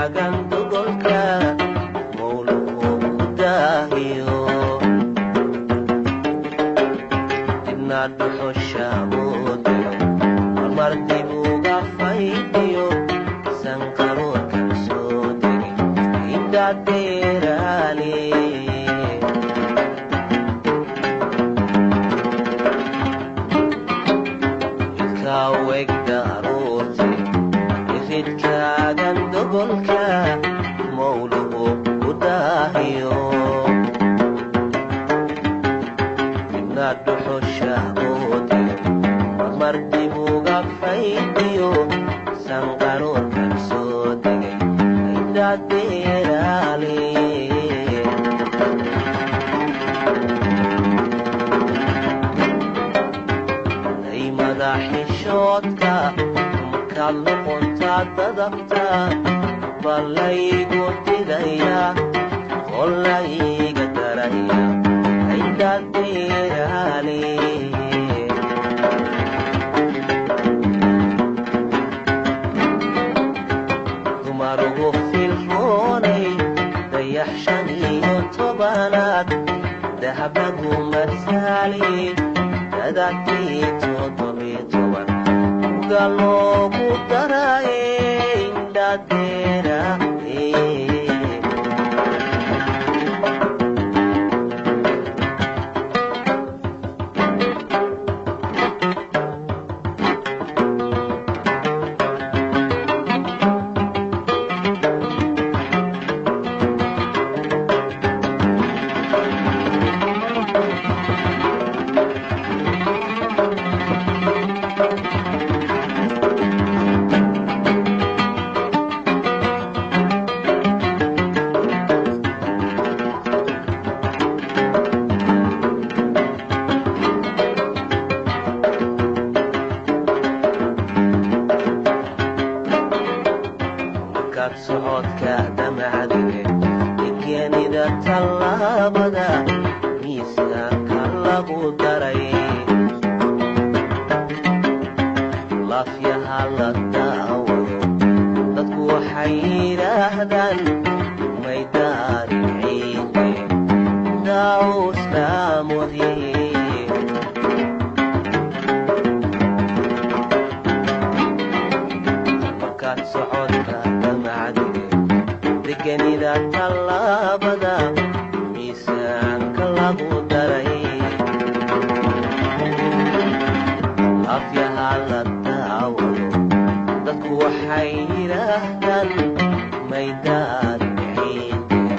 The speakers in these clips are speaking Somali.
Iridkaagan dogolka mawluhu ku daahiyo, dibna dhuxusha moodiyo, marmar dib uga faydiyo, sanqaroorkan soo degay indhadeeraale. Ilkaawegdaroorte iridkaagan dogolka mawluhu ku daahiyo, dibna dhuxusha moodiyo, marmar dib uga faydiyo, sanqaroorkan soo degay indhadeeraale. Daymada xishoodka markaad noqontaa dadabta, ballaygu didaya qolayga daraya indhadeeraale. Dumarugu filroonay dayax 15aad, dahab lagu masaali, dadakii 17 uga loogu daraye indhadeera. Markaad socodka damacdige degenida tallaabada, miisaanka lagu daray, laafyaha la daawado, dadku waxay yidhaahdaan may daarin ciide daawslaamodye. Markaad socodka damacdige degenida tallaabada, miisaanka lagu daray, afyaha la daawado, dadku waxay yidhaahdaan may daarin ciide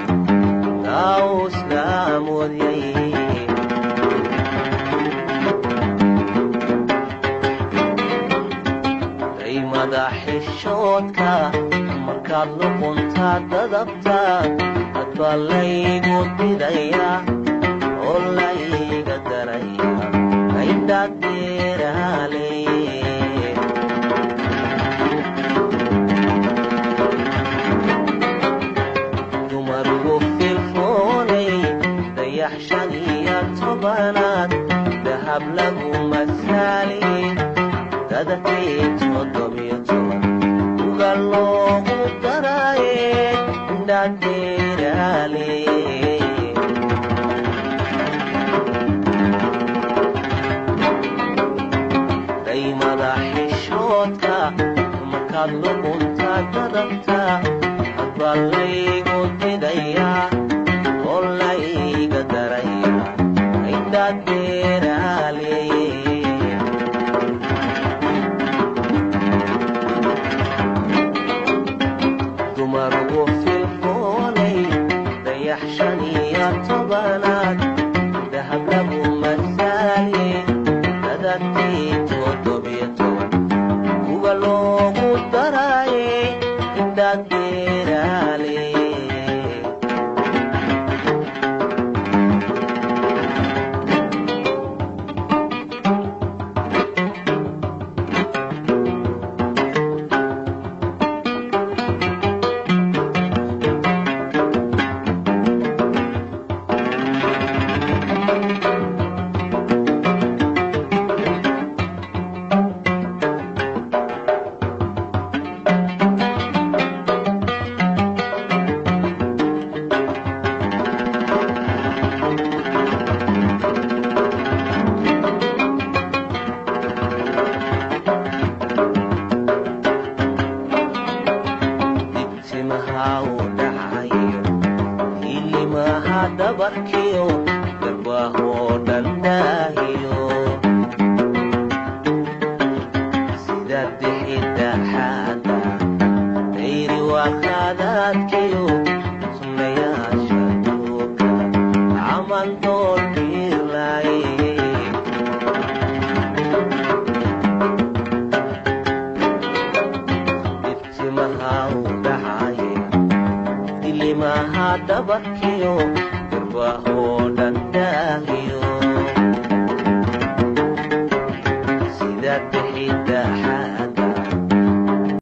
daawslaamoodyay. Daymada xishoodka markaad luquntaa dadabta, hadbaa laygu didaya oo layga daraya indhadeeraale. Dumarugu filfoonay dayax 15aad, dahab lagu masaali, dadakii 17 uga loogu daraye indhadeeraale. Daymada xishoodka markaad luquntaa dadabta, hadbaa laygu didaya oo layga daraya indhadeeraale. Dumarugu filfoonay dayax 15aad, dahab lagu masaali, dadakii 17 uga loogu daraye indhadeeraale. Daahiyo sida dixidda xaada dayri waa khadaadkiyo sunnayaasha duuka camal doorkiilaaye. Dibtimaha u dhacaye dilimaha dhabarkiyo garbahoo dhan daahiyo sida dixidda xaada.